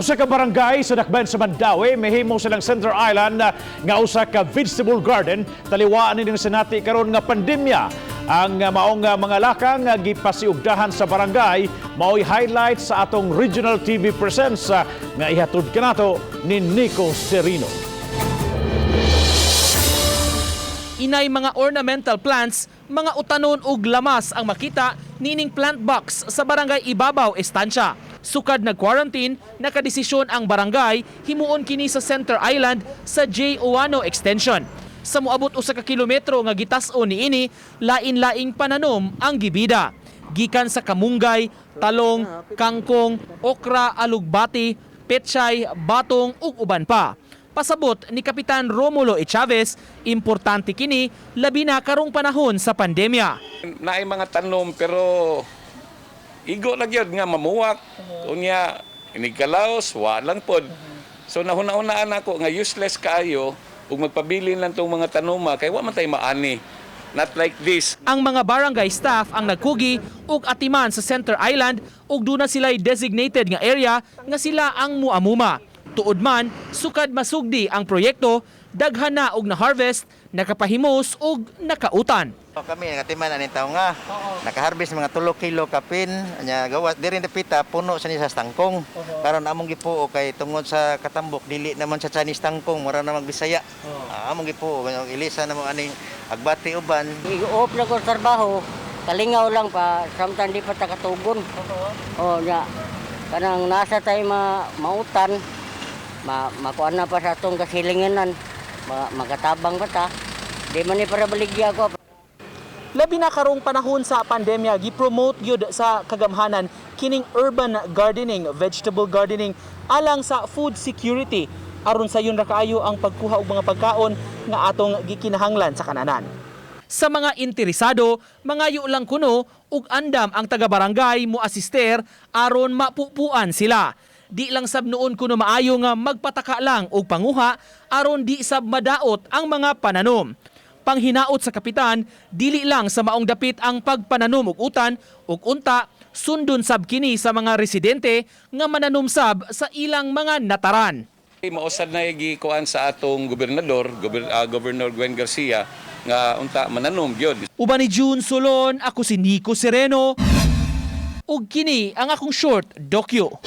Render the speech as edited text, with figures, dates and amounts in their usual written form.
Usa ka barangay sa Dakbayan sa Mandaue, mihimo silang Center Island nga usa ka vegetable garden taliwaan nining sinati karon nga pandemya. Ang maong mga lakang gipasiugdahan sa barangay mao'y highlight sa atong Regional TV Presents nga ihatod kanato ni Nico Serino. Inay mga ornamental plants, mga utanon ug lamas ang makita nining plant box sa Barangay Ibabaw, Estancia. Sukad nag-quarantine, nakadesisyon ang barangay himuon kini sa Center Island sa J. Ouano Extension. Sa moabot 1 ka kilometro nga gitas-on niini, lain-laing pananom ang gibida. Gikan sa kamunggay, talong, kangkong, okra, alugbati, petchay, batong ug uban pa. Pasabot ni Kapitan Romulo E. Chavez, importante kini labi na karong panahon sa pandemya. Naay mga tanom pero igo na gyud nga mamuwak. Unya inigkalaos, wa lang pod. So nahuna-hunaan ako nga useless kaayo ug magpabilin lang tong mga tanoma kay wa man tay maani. Not like this. Ang mga barangay staff ang nagkugi ug atiman sa Center Island ug duna sila'y designated nga area nga sila ang muamuma. Tuod man, sukad masugdi ang proyekto, daghan na og na-harvest, nakapahimos ug nakautan. Kami nakatiman ani tawo nga nakaharvest mga 3 kilo kapin nya gawas diri dapita puno sa ni sa tangkong. Karon among gipuo kay tungod sa katambok, dili naman sa Chinese tangkong, mura na Bisaya. Ah, among gipuo ilisa na mo aning agbati uban. I-off na ko sa trabaho, kalingaw lang pa, samtang di pa ta katugon. Oh, nya. Kanang nasa tayo ma mautan, makuan na pa sa atong kasilinganan, makatabang pa ta. Di man ni para baligya ko. Labi na karong panahon sa pandemya, gi-promote gyud sa kagamhanan kining urban gardening, vegetable gardening alang sa food security aron sayon ra kaayo ang pagkuha og mga pagkaon nga atong gikinahanglan sa kananan. Sa mga interesado, mangayo lang kuno ug andam ang taga-barangay mo asister aron mapupuan sila. Di lang sab noon kuno maayo nga magpataka lang og panguha aron di sab madaot ang mga pananom. Panghinaot sa kapitan, dili lang sa maong dapit ang pagpananom og utan ug unta sundon sab kini sa mga residente nga mananom sab sa ilang mga nataran. Mausad na gikuan sa atong gobernador, Governor Gwen Garcia, nga unta mananom gyud. Uban ni June Solon, ako si Nico Sereno. Ug kini ang akong short dokyo.